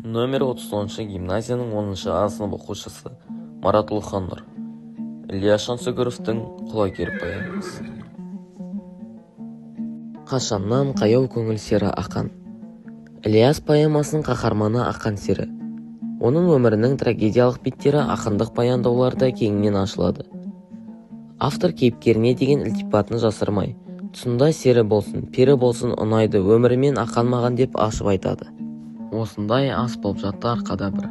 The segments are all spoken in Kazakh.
Нөмір 39 гимназияның 10 А сынып оқушысы Марат Ұлықаннұр. Ілияс Жансүгіровтің «Құлагер» поэмасы. Қашаннан қаяу көңіл сері Ақан. Ілияс поэмасының қаһарманы Ақан сері. Оның өмірінің трагедиялық беттері ақындық баяндауларда кеңінен ашылады. Автор кейіпкеріне деген ілтипатын жасырмай, тұсында сері болсын, пері болсын ұнайды өмірімен Ақан маған деп ашып айтады. Осындай ас болып жатты Арқада бір.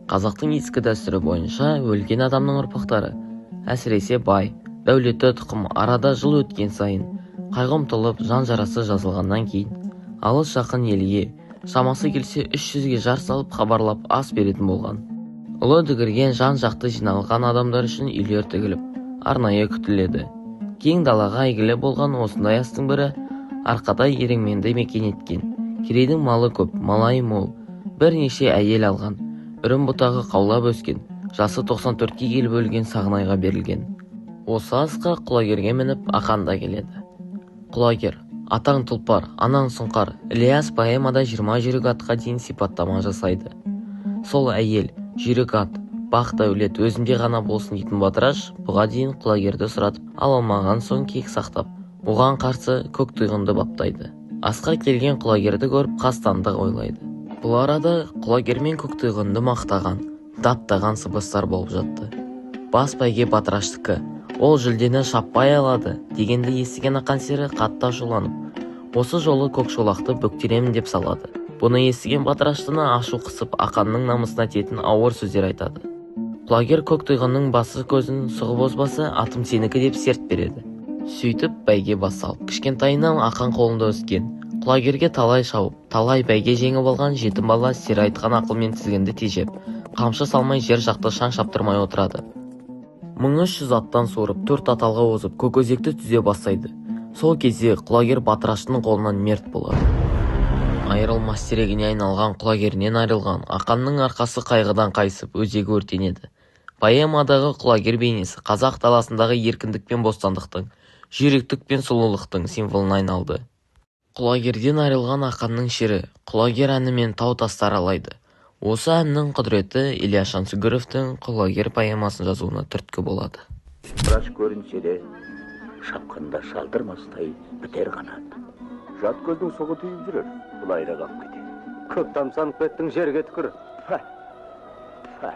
Қазақтың ескі дәстүрі бойынша өлген адамның ұрпақтары, әсіресе бай, дәулетті тұқым арада жыл өткен сайын қайғы ұмтылып, жан жарасы жазылғаннан кейін алыс жақын елге шамасы келсе 300-ге жар салып хабарлап ас беретін болған. Ұлы дүгірген жан-жақты жиналған адамдар үшін үйлер тігіліп, арнайы күтіледі. Кең далаға әйгілі болған осындай астың бірі Арқада Ерейменді мекен еткен. Керейдің малы көп, малайы мол, бірнеше әйел алған, үрім бұтағы қаулап өскен, жасы 94-ке келіп өлген Сағынайға берілген. Осы асқа Құлагерге мініп Ақан да келеді. Құлагер, атаң тұлпар, анаң сұңқар. Ілияс поэмада 20 жүйрік атқа дейін сипаттама жасайды. Сол әйел, жүйрік ат, бақ дәулет өзімде ғана болсын дейтін Батыраш бұға дейін Құлагерді сұратып ала алмаған соң кек сақтап, оған қарсы Көктұйғынды баптайды. Асқа келген Құлагерді көріп қастандық ойлайды. Бұл арада Құлагер мен Көктұйғынды мақтаған, даптаған сыбыстар болып жатты. Бас бәйге Батыраштікі, ол жүлдені шаппай алады дегенді естіген Ақан сері қатты ашуланып, осы жолы Көкшолақты бөктеремін деп салады. Бұны естіген Батыраштыны ашу қысып, Ақанның намысына тиетін ауыр сөздер айтады. Құлагер Көктұйғынның басы көзін сұғып озбаса, атым сенікі деп серт береді. Сөйтіп бәйге басталып, кішкентайынан Ақан қолында өскен, Құлагерге талай шауып, талай бәйге жеңіп алған жетім бала сері айтқан ақылмен тізгінді тежеп, қамшы салмай жер жақты шаң шаптырмай отырады. 1300 аттан суырып, 4 аталға озып, Көкөзекті түзе бастайды. Сол кезде Құлагер Батыраштың қолынан мерт болады. Айырылмас серігіне айналған Құлагерінен айырылған Ақанның арқасы қайғыдан қайысып, өзегі өртенеді. Поэмадағы Құлагер бейнесі қазақ даласындағы еркіндік пен бостандықтың, жүйріктік пен сұлулықтың символына айналды. Құлагерден айырылған Ақанның шері Құлагер әнімен тау-тасты аралайды. Осы әннің құдіреті Ілияс Жансүгіровтің «Құлагер» поэмасын жазуына түрткі болады. Врач көрінсе де, шапқанда шалдырмастай бітер қанат. Жат көздің соғы тиіп жүрер, былайырақ алып кетер. Көп тамсанып кеттің, жерге түкір. Пә, пә.